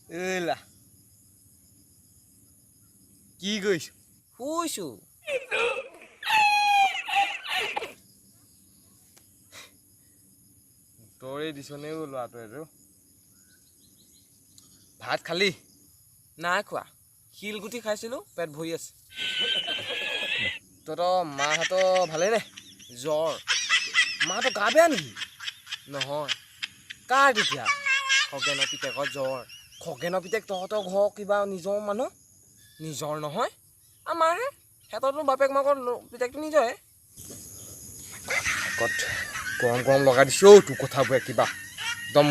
এলা কি কৰিছ? শুইছো। উত্তৰেই দিছনে অ' ল'ৰাটোৱে এইটো? ভাত খালি? নাই খোৱা, শিলগুটি খাইছিলোঁ, পেট ভৰি আছে। তহঁতৰ মাহঁতৰ ভালেই নে? জ্বৰ। মাহঁতৰ গা বেয়া নেকি? নহয়। কাৰ তেতিয়া? খগেনৰ পিতেকৰ জ্বৰ। খগেনৰ পিতেক তহঁতৰ ঘৰৰ কিবা নিজৰ মানুহ? নিজৰ নহয়, আমাৰহে। সিহঁতৰতো বাপেক মাকৰ পিতেকটো নিজৰে। আগত গৰম গৰম লগাই দিছোঁ অ' তোৰ কথাবোৰে কিবা একদম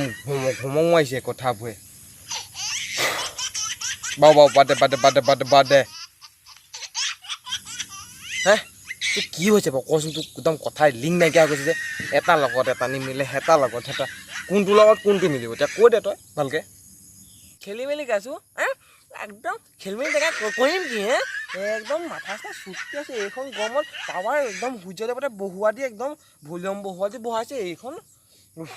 ঘুমুৱাইছে কথাবোৰে। বাৰু বাৰু, বাদ দে, বাদ দে, বাদ দে, বাদ দে, বাদ দে। হে, তোৰ কি হৈছে বাৰু কচোন? তোক একদম কথাই লিংক নাইকিয়া হৈ গৈছে যে, এটা লগত এটা নিমিলে, এটা লগত এটা, কোনটোৰ লগত কোনটো মিলিব এতিয়া কৈ দে তই ভালকৈ। খেলি মেলি গাইছোঁ হে, একদম খেলি মেলি জেগা কৰিম কি হে? একদম মাথা চাথা চুটি আছে। এইখন গৰমত পাৱাৰ একদম সূৰ্য দেৱতাই বহুৱা দি একদম ভলিউম বহুৱা দি বহাইছে এইখন। উফ,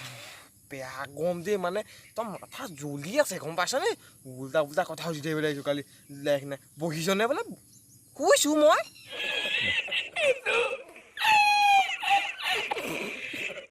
বেয়া গৰম দেই, মানে একদম মাথা জ্বলি আছে, গম পাইছনে? উল্টা পুল্টা কথা সুধি থাকিব লাগিছোঁ কালি লেখ নাই। বহিছনে বোলে? শুইছোঁ মই।